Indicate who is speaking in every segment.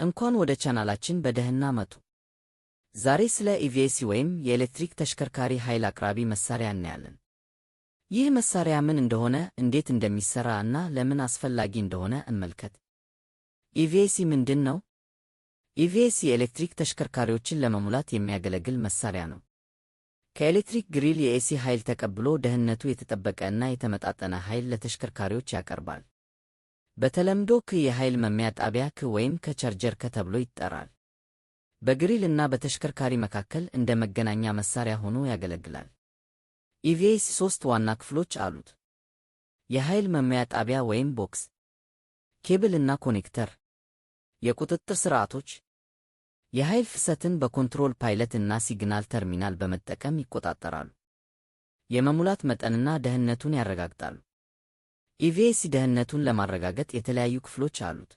Speaker 1: እንኳን ወደ ቻናላችን በደህና መጡ። ዛሬ ስለ EVAC ወይም የኤሌክትሪክ ተሽከርካሪ ኃይል አቅራቢ መሳሪያ እናያለን። ይህ መሳሪያ ምን እንደሆነ፣ እንዴት እንደሚሰራ እና ለምን አስፈላጊ እንደሆነ እንመልከት። EVAC ምንድን ነው? EVAC የኤሌክትሪክ ተሽከርካሪዎችን ለመሙላት የሚያገለግል መሳሪያ ነው። ከኤሌክትሪክ grid የ AC ኃይል ተቀብሎ ደህንነቱ የተጠበቀ እና የተመጣጠነ ኃይል ለተሽከርካሪዎች ያቀርባል። በተለምዶ የኃይል መሙያ ጣቢያ ወይም ቻርጀር ተብሎ ይጠራል። በ grid እና በተሽከርካሪ መካከል እንደ መገናኛ መሳሪያ ሆኖ ያገለግላል። EVAC ሦስት ዋና ክፍሎች አሉት። የኃይል መሙያ ጣቢያ ወይም box፣ ኬብል እና connector፣ የቁጥጥር ስርዓቶች። የኃይል ፍሰትን በ control pilot እና signal terminal በመጠቀም ይቆጣጠራሉ። የመሙላት መጠንና ደህንነቱን ያረጋግጣሉ። EVAC ደህንነቱን ለማረጋገጥ የተለያዩ ክፍሎች አሉት።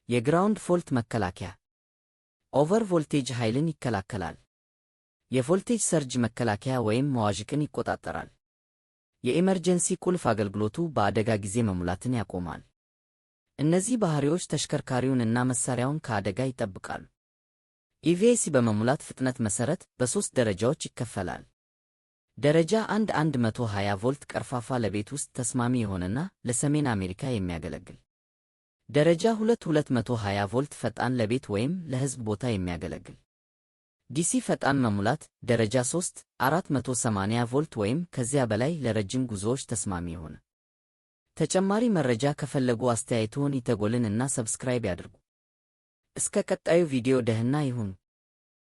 Speaker 1: የ ground fault መከላከያ over voltage ኃይልን ይከላከላል። የ voltage surge መከላከያ ወይም መዋዠቅን ይቆጣጠራል። የ emergency ቁልፍ አገልግሎቱ በአደጋ ጊዜ መሙላትን ያቆማል። እነዚህ ባህሪዎች ተሽከርካሪውን እና መሳሪያውን ከአደጋ ይጠብቃሉ። EVAC በመሙላት ፍጥነት መሠረት በሦስት ደረጃዎች ይከፈላል። ደረጃ 1፣ 120 ቮልት ቀርፋፋ፣ ለቤት ውስጥ ተስማሚ የሆነና ለሰሜን አሜሪካ የሚያገለግል። ደረጃ 2፣ 220 ቮልት ፈጣን፣ ለቤት ወይም ለሕዝብ ቦታ የሚያገለግል። DC ፈጣን መሙላት። ደረጃ 3፣ 480 ቮልት ወይም ከዚያ በላይ፣ ለረጅም ጉዞዎች ተስማሚ የሆነ። ተጨማሪ መረጃ ከፈለጉ አስተያየትዎን ይተውልን እና subscribe ያድርጉ። እስከ ቀጣዩ ቪዲዮ ደህና ይሁኑ።